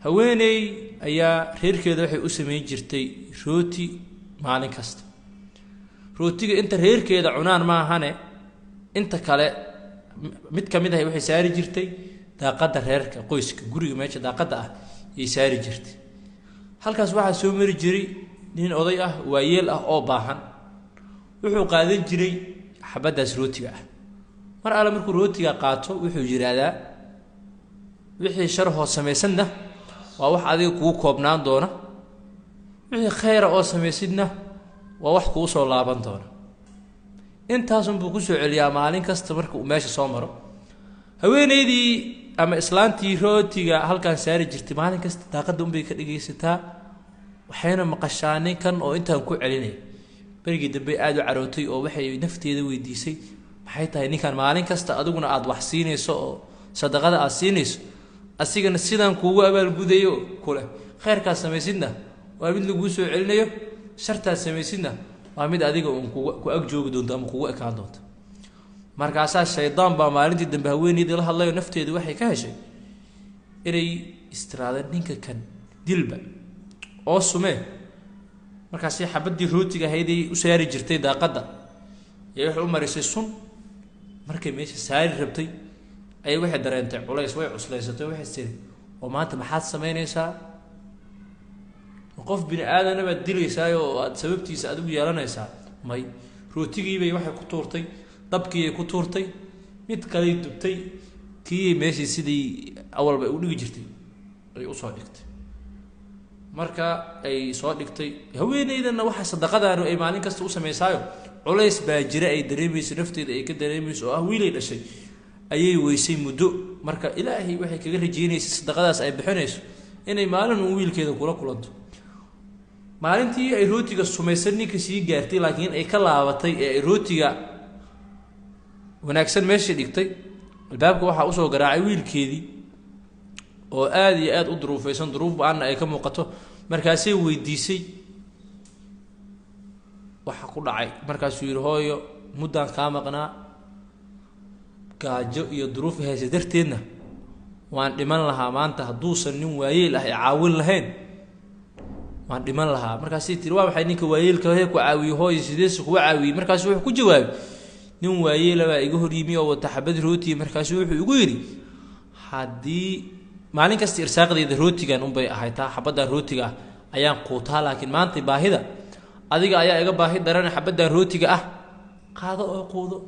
Haweeney ayaa reerkeeda waxay u samayn jirtay rooti maalin kasta. Rootiga inta reerkeeda cunaan maahane, inta kale mid ka mid ahi waxay saari jirtay daaqadda reerka, qoyska, guriga meesha daaqadda ah yay saari jirtay. Halkaas waxaa soo mari jiray nin oday ah, waayeel ah oo baahan. Wuxuu qaadan jiray xabaddaas rootiga ah. Mar alle markuu rootiga qaato, wuxuu yidhaahdaa: "Wixii sharhoo samaysanna waa wax adiga kugu koobnaan doona, wixii khayra oo samaysidna waa wax kuu soo laaban doona." Intaasunbuu kusoo celiyaa maalin kasta marka uu meesha soo maro. Haweeneydii ama islaantii rootiga halkaan saari jirtay maalin kasta daaqadda unbay ka dhegaysataa, waxayna maqashaa ninkan oo intaan ku celinaya. Berigii dambe aada u carootay oo waxay nafteeda weydiisay: "Maxay tahay ninkan maalin kasta adiguna aada wax siinayso oo sadaqada aada siinayso, asigana sidaan kuugu abaalgudayo kuleh, khayrkaad samaysidna waa mid laguu soo celinayo, shartaad samaysidna waa mid adiga uun kugu ku ag joogi doonto ama kugu ekaan doonto?" Markaasaa shaydaan baa maalintii dambe haweeneydii la hadlayo. Nafteedu waxay ka heshay inay istiraada: "Ninka kan dilba oo sumee." Markaasi xabaddii rootiga ahayday u saari jirtay daaqadda ayay waxay u marisay sun. Markay meesha saari rabtay ayay waxay dareentay culays, way cuslaysatay. Waxay tiri: "Oo maanta maxaad samaynaysaa? Qof bini aadana baad dilaysaa oo aada sababtiisa adigu yeelanaysaa." May, rootigiibay waxay ku tuurtay dabkiibay ku tuurtay, mid kaley dubtay, kiiyay meeshii sidii awalba ay u dhigi jirtay ay usoo dhigtay. Marka ay soo dhigtay, haweeneydanna waxa sadaqadaanu ay maalin kasta u samaysaayo culays baa jira ay dareemayso, nafteeda ay ka dareemayso, oo ah wiilay dhashay ayay weysay muddo. Marka Ilaahay waxay kaga rajeynaysay sadaqadaas ay bixinayso inay maalin uun wiilkeeda kula kulanto. Maalintii ay rootiga sumaysan ninka sii gaartay, laakiin ay ka laabatay ee ay rootiga wanaagsan meeshii dhigtay, albaabka waxaa usoo garaacay wiilkeedii oo aada iyo aada u duruufeysan, duruuf ba-aanna ay ka muuqato. Markaasay weydiisay waxa ku dhacay. Markaasuu yihi: "Hooyo, muddaan kaa maqnaa, gaajo iyo duruuf haysa darteedna waan dhiman lahaa maanta hadduusan nin waayeel ah i caawin lahayn, waan dhiman lahaa." Markaasay tiri: "Waa maxay ninka waayeelka hee ku caawiye, hooyo? Sideese kuwa caawiyey?" Markaasu wuxuu ku jawaabay: "Nin waayeela baa iga hor yimi oo wata xabad rootiya. Markaasuu wuxuu igu yidhi: 'Haddii maalin kasta irsaaqdeyda rootigan unbay ahay, taa xabaddan rootiga ah ayaan quutaa, laakiin maanta baahida adiga ayaa iga baahi daran, xabaddan rootiga ah qaado oo quudo.'"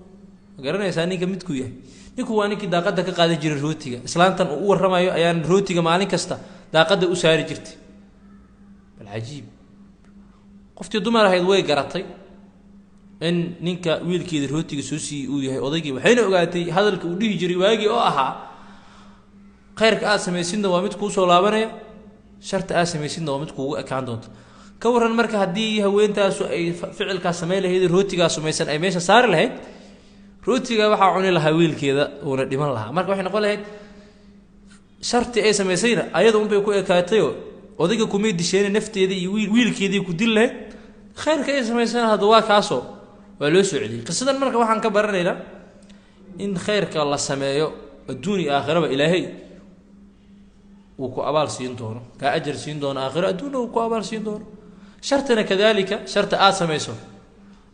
Ma garanaysaa ninka midkuu yahay? Ninku waa ninkii daaqadda ka qaadan jiray rootiga. Islaantan uu u warramayo ayaan rootiga maalin kasta daaqadda u saari jirtay. Bal cajiib! Qoftii dumar ahayd way garatay in ninka wiilkeeda rootiga soo siiyey uu yahay odaygii, waxayna ogaatay hadalka uu dhihi jiray waagii oo ahaa: "Khayrka aad samaysidna waa mid kuusoo laabanaya, sharta aad samaysidna waa mid kuugu ekaan doonto." Ka warran marka haddii haweentaasu ay ficilkaas samayn lahayd, rootigaa sumaysan ay meesha saari lahayd, rootiga waxaa cuni lahaa wiilkeeda, uuna dhiman lahaa. Marka waxay noqon lahayd sharti ay samaysayna ayada unbay ku ekaatayoo odayga kumay disheena, nafteeda iyo wiilkeedii ku dil lahayd. Khayrka ay samaysana hadda waa kaasoo waa loo soo celiyey. Qisadan marka waxaan ka baranaynaa in khayrka la sameeyo adduun iyo aakhiraba Ilaahay uu ku abaal siin doono, kaa ajar siin doono aakhiro, adduunna uu ku abaal siin doono. Shartana kadaalika, sharta aada samayso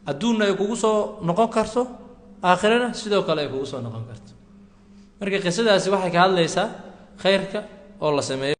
adduunna ay kugu soo noqon karto, aakhirana sidoo kale ay kugu soo noqon karto. Marka qisadaasi waxay ka hadlaysaa khayrka oo la sameeyo.